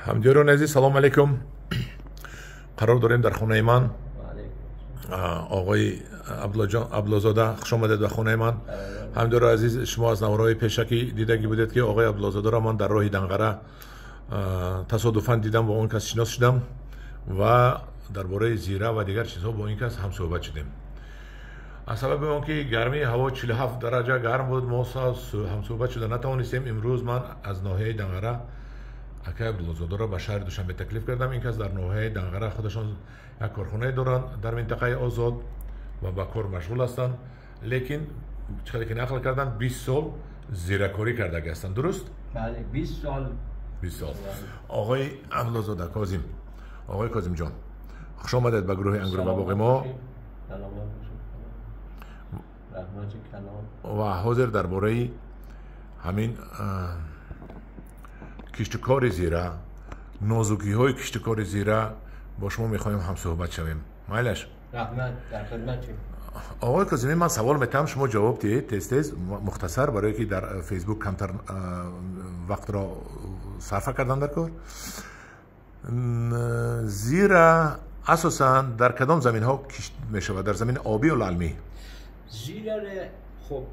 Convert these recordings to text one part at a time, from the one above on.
Ҳамдиёрони азиз, салом алейкум. Қарор дорем дар хонаи ман. Оғои Абдуллоҷон Абдуллозода, хуш омадед ба хонаи ман. Ҳамдиёрони азиз, шумо аз навораҳои пешакӣ дидагӣ будед, ки оғои Абдуллозодаро ман дар роҳи Данғара тасодуфан дидам, бо он кас шинос шудам ва дар бораи зира ва дигар чизҳо бо ин кас ҳамсӯҳбат шудем. Аз сабаби он ки гармии ҳаво 47 дараҷа гарм буд, мо ҳамсӯҳбат шуда натавонистем. Имрӯз ман аз ноҳияи Данғара акай Абдуллозодаро ба шаҳри Душанбе таклиф кардам. Ин кас дар ноҳияи Данғара худашон як корхонае доранд дар минтақаи Озод ва ба кор машғул ҳастанд, лекин чӣ қадар ки нақл кардам, 20 сол зиракорӣ кардагӣ ҳастанд. Дуруст? Бале, 20 сол. 20 сол. Оғои Абдуллозода Козим, оғои Козимҷон, хуш омадед ба гурӯҳи Ангур ва боғи мо. Ва ҳозир дар бораи ҳамин киштукори зира, нозукиҳои киштукори зира бо шумо мехоҳем ҳамсӯҳбат шавем. Майлаш? Раҳмат, дар хидматем. Оғои Козимӣ, ман савол метаҳам, шумо ҷавоб диҳед тез тез, мухтасар, барое ки дар Фейсбук камтар вақтро сарфа кардан дар кор. Зира асосан дар кадом заминҳо кишт мешавад? Дар замини обӣ ё лалмӣ? زیره خب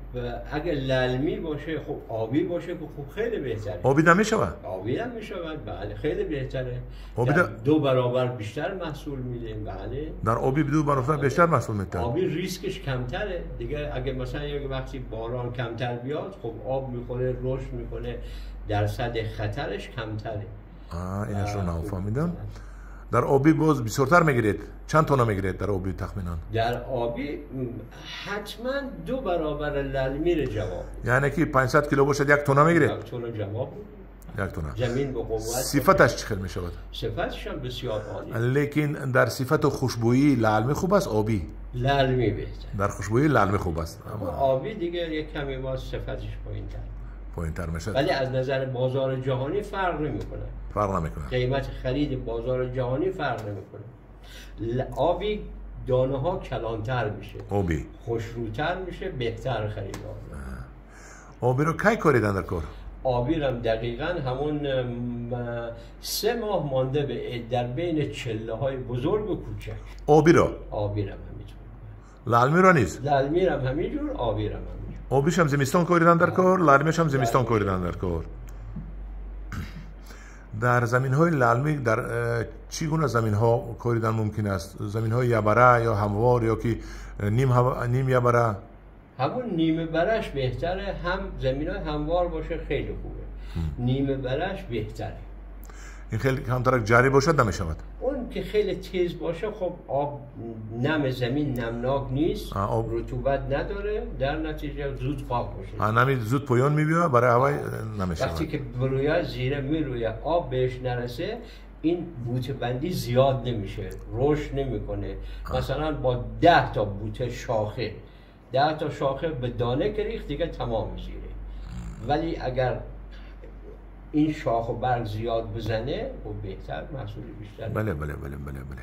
اگه للمی باشه، خب آبی باشه که خب خیلی بهتره. آبی هم میشود؟ آبی هم میشود، بله، خیلی بهتره. آبی دو برابر بیشتر محصول میده. بله، در آبی دو برابر بیشتر محصول میده. آبی ریسکش کمتره دیگه. اگه مثلا یک وقتی باران کمتر بیاد، خب آب میخوره، رشد میکنه، درصد خطرش کمتره. اینش رو نفهمیدم. در آبی باز بسیارتر میگیرید. چند تونه میگیرید در آبی تخمینا؟ در آبی حتما دو برابر للمی رو جواب. یعنی که 500 کیلو باشد یک تونه میگیرید؟ یک تونه جواب. یک تونه. زمین به قوت. صفتش چه خیلی میشود؟ صفتش هم بسیار عالی. لیکن در صفت و خوشبویی للمی خوب است، آبی؟ للمی بهتر. در خوشبویی للمی خوب است. آبی دیگه یک کمی باز صفتش پایین‌تر. پایین‌تر میشه. ولی از نظر بازار جهانی فرق نمیکنه. فرق نمیکنه. قیمت خرید بازار جهانی فرق نمیکنه. آبی دانه ها کلانتر میشه. آبی خوشروتر میشه، بهتر خرید آبی. آبی رو کی کاریدن در کار؟ آبی رو هم دقیقاً همون 3 ماه مانده به در بین چله های بزرگ و کوچک. آبی رو؟ آبی رو همینجور. للمی رو نیست؟ للمی رو همینجور، آبی رو همینجور. آبیش هم زمستان کاریدن در کار، للمیش هم زمستان کاریدن در کار. در زمین های للمی در چی گونه زمین ها کاریدن ممکن است؟ زمین های یبره یا هموار یا که نیم یبره؟ همون نیمه برش بهتره، هم زمین های هموار باشه خیلی خوبه. نیمه برش بهتره. این خیلی کمتر جاری باشد نمیشود. اون که خیلی تیز باشه خب آب نم زمین نمناک نیست، آب رطوبت نداره، در نتیجه زود پاک میشه. نمی زود پایان میبیاد برای هوای نمیشه. وقتی که بروی زیره میروی آب بهش نرسه، این بوته بندی زیاد نمیشه، رشد نمیکنه. مثلا با 10 تا بوته شاخه، 10 تا شاخه به دانه که ریخت دیگه تمام زیره. ولی اگر این شاخ و برگ زیاد بزنه و بهتر، محصول بیشتر. بله بله بله بله بله.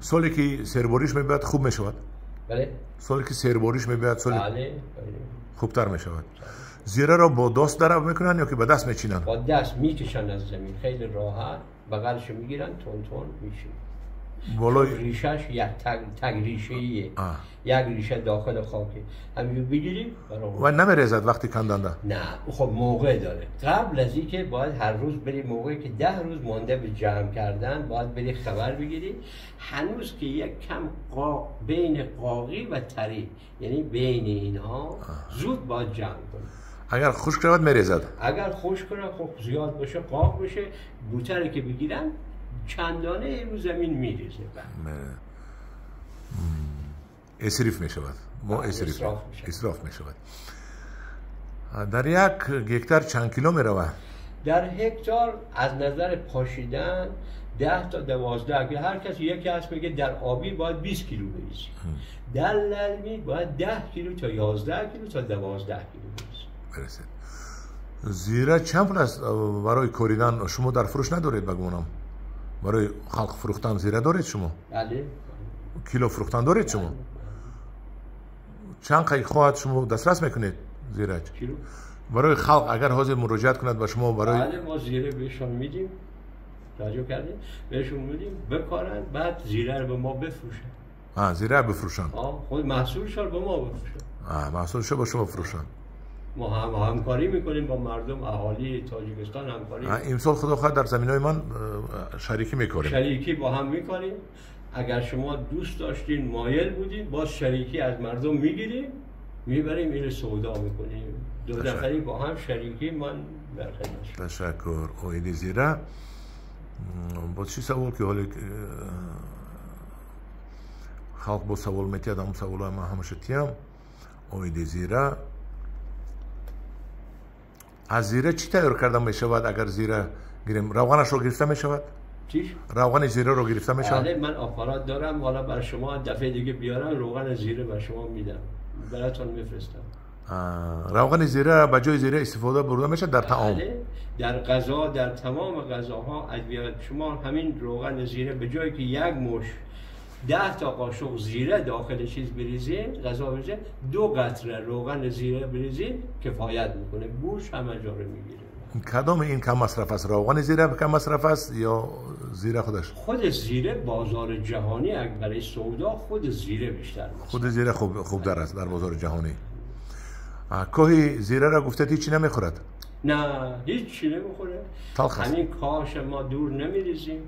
سالی که سرباریش میباد خوب میشود. بله. سالی که سرباریش میباد سالی بله بله خوبتر میشود. زیره را با دست درب میکنن یا که با دست میچینن؟ با دست میکشن از زمین، خیلی راحت بغلش میگیرن، تون تون میشین. بالای ریشش یک تگ ریشه ایه. یک ریشه داخل خاکه، همینجور بگیریم و نمیریزد وقتی کندنده؟ نه، خب موقع داره. قبل از اینکه باید هر روز بری، موقعی که 10 روز مانده به جمع کردن باید بری خبر بگیری. هنوز که یک کم بین قاقی و تری، یعنی بین اینها زود باید جمع کنی. اگر خشک شود میریزد. اگر خشک کنه خب زیاد باشه قاق بشه، بوته که بگیرن چندانه رو زمین میریزه. اسراف میشود. ما اسراف میشود. در یک هکتار چند کیلو میرود؟ در هکتار از نظر پاشیدن 10 تا 12 کیلو. هر کسی یکی هست میگه در آبی باید 20 کیلو بریزی، در للمی باید 10 کیلو تا 11 کیلو تا 12 کیلو برسید. زیره چند پول است برای کوریدن؟ شما در فروش ندارید بگونم؟ برای خلق فروختن زیره دارید شما؟ بله. کیلو فروختن دارید شما؟ چند قیق خواهد شما دسترس میکنید زیره؟ کیلو؟ برای خلق اگر حاضر مراجعت کند با شما برای بله، ما زیره بهشون میدیم. توجه کردین؟ بهشون میدیم بکارن، بعد زیره رو به ما بفروشن. زیره بفروشن. خود محصولش رو به ما بفروشن. محصولش رو به شما بفروشن. ما هم همکاری میکنیم با مردم اهالی تاجیکستان همکاری. امسال خدا خواهد در زمینای من شریکی میکنیم. شریکی با هم میکنیم. اگر شما دوست داشتین، مایل بودین، باز شریکی از مردم میگیریم، میبریم اینو سودا میکنیم. دو نفری با هم شریکی. من در خدمت. تشکر. оиди зира бо чӣ савол ки ҳоле халқ бо савол метиҳад, ҳамон саволҳои ман ҳамаша тиям. Оиди зира, аз зира чӣ тайёр карда мешавад? Агар зира гирем, равғанашро гирифта мешавад? چیش؟ روغن زیره رو گرفته میشود؟ بله، من آپارات دارم، حالا برای شما دفعه دیگه بیارم روغن زیره برای شما میدم، براتون میفرستم. روغن زیره به جای زیره استفاده برده میشه در طعام؟ بله، در غذا، در تمام غذاها ادویات. شما همین روغن زیره به جایی که یک مش 10 تا قاشق زیره داخل چیز بریزین، غذا بریزین، 2 قطره روغن زیره بریزین کفایت میکنه، بوش همه جا رو میگیره. کدام این کم مصرف است؟ روغن زیره کم مصرف است یا زیره خودش؟ خود زیره بازار جهانی برای سودا خود زیره بیشتر مصرف. خود زیره خوب در است در بازار جهانی. کاهی زیره را گفته هیچی نمیخورد؟ نه، هیچی نمیخوره. تلخ است. همین کاهش ما دور نمیریزیم،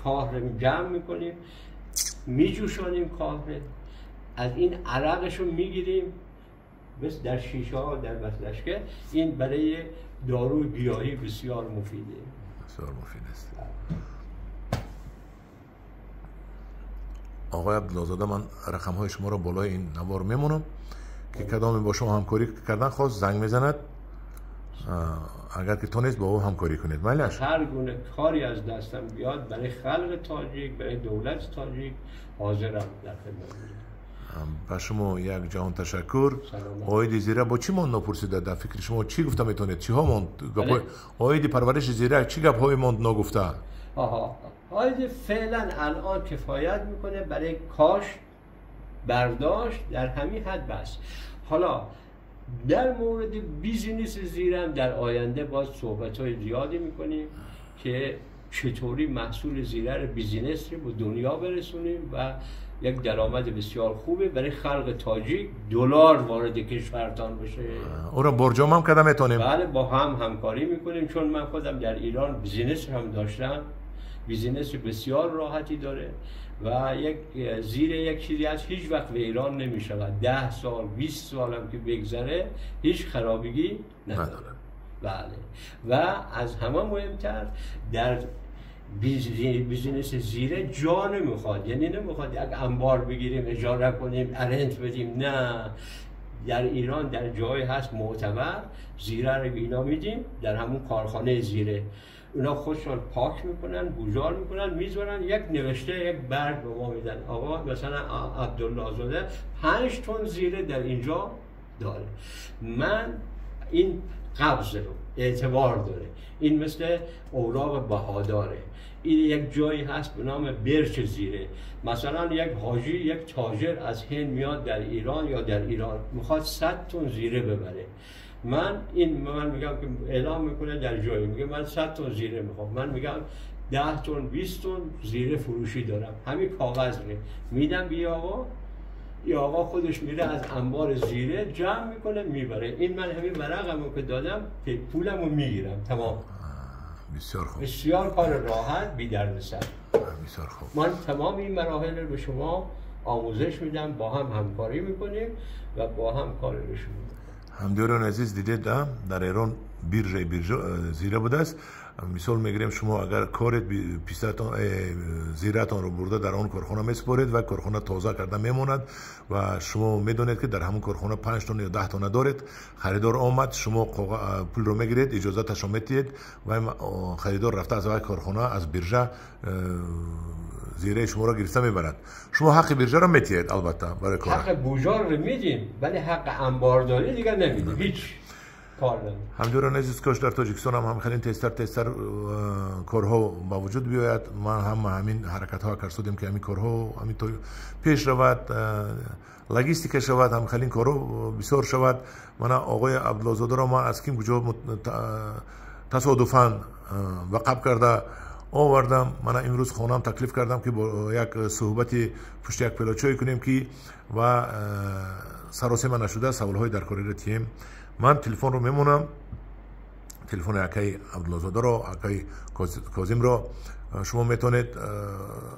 کاه رو جمع میکنیم، میجوشانیم کاه رو، از این عرقش رو میگیریم، مثل در شیشه ها در بسلشکه. این برای داروی گیاهی بسیار مفیده. بسیار مفید است. آقای عبدالله، من رقم های شما را بالای این نوار میمونم که کدام با شما همکاری کردن خواست زنگ میزند، اگر که تونست با او همکاری کنید. مایلش هر گونه کاری از دستم بیاد برای خلق تاجیک، برای دولت تاجیک حاضرم در خدمت. به شما یک جهان تشکر. آید زیره با چی ماند نپرسیده؟ در فکر شما چی گفته میتونید؟ چی ها ماند؟ آید پرورش زیره چی گپ های ماند نگفته؟ آها، آید فعلا الان کفایت میکنه برای کاشت، برداشت، در همین حد بس. حالا در مورد business زیرم در آینده باز صحبت های زیادی میکنیم که چطوری محصول زیره رو business رو به دنیا برسونیم و یک درآمد بسیار خوبه برای خلق تاجیک، دلار وارد کشورتان بشه. او را برجام هم کردم میتونیم. بله، با هم همکاری میکنیم، چون من خودم در ایران business هم داشتم، business بسیار راحتی داره و یک زیر یک چیزی هست هیچ وقت ویران نمی شود. 10 سال 20 سال هم که بگذره هیچ خرابگی نداره. بله، و از همه مهمتر در business زیره جا نمیخواد، یعنی نمیخواد یک انبار بگیریم، اجاره کنیم، rent بدیم. نه، در ایران در جایی هست معتبر، زیره رو اینا میدیم در همون کارخانه زیره، اونا خودشان پاک میکنن، بوجار میکنن، میذارن، یک نوشته، یک برگ به ما میدن، آقا مثلا عبدالله زاده 5 تن زیره در اینجا داره. من این قبض رو اعتبار داره، این مثل اوراق بهاداره. این یک جایی هست به نام برچ زیره. مثلا یک حاجی، یک تاجر از هند میاد در ایران یا در ایران میخواد 100 تن زیره ببره. من میگم که اعلام میکنه در جایی، میگه من 100 تن زیره میخوام، من میگم 10 تن 20 تن زیره فروشی دارم، همین کاغذ رو میدم به آقا، ای آقا خودش میره از انبار زیره جمع میکنه میبره. این من همین ورقمو که دادم پولمو میگیرم، تمام. بسیار خوب، بسیار کار راحت، بی دردسر. بسیار خوب. من تمام این مراحل رو به شما آموزش میدم، با هم همکاری میکنیم و با هم کار رو شروع میکنیم. همدیاران عزیز، دیدید در ایران بیرژه زیره بوده است. مثال میگیریم شما اگر کارت پیستتان زیرتان رو برده در آن کارخانه میسپارید و کارخانه تازه کرده میموند و شما میدونید که در همون کارخانه 5 تن یا 10 تن دارید، خریدار آمد، شما پول رو میگیرید، اجازه تشو میدید و خریدار رفته از کارخانه از بیرژه زیره شما را گرفته میبرد. شما حق بیرژه را میدید البته برای کار، حق بوجار رو میدیم ولی حق انبارداری دیگه نمیدیم، هیچ کار نداریم. همدیاران عزیز، کاش در تاجیکستان هم خیلی تستر کارها با وجود بیاید. من هم همین حرکت ها کردیم که همین کارها همین پیش رود، لگیستیک شود، هم خیلی کارها بسیار شود. من آقای عبدالله را ما از کیم کجا تصادفاً وقب کرده Овардам, мана имрӯз хонам таклиф кардам, ки бо як суҳбати пушти як пиёла чой кунем, ки ва саросема нашуда саволҳои даркориро тиҳем. Ман телефонро мемонам, телефони акаи Абдуллозодаро, акаи Козимро. Шумо метавонед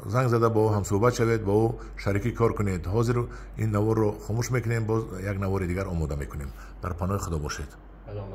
занг зада бо ӯ ҳамсӯҳбат шавед, бо ӯ шарикӣ кор кунед. Ҳозир ин наворро хомӯш мекунем, боз як навори дигар омода мекунем. Дар паноҳи Худо бошед.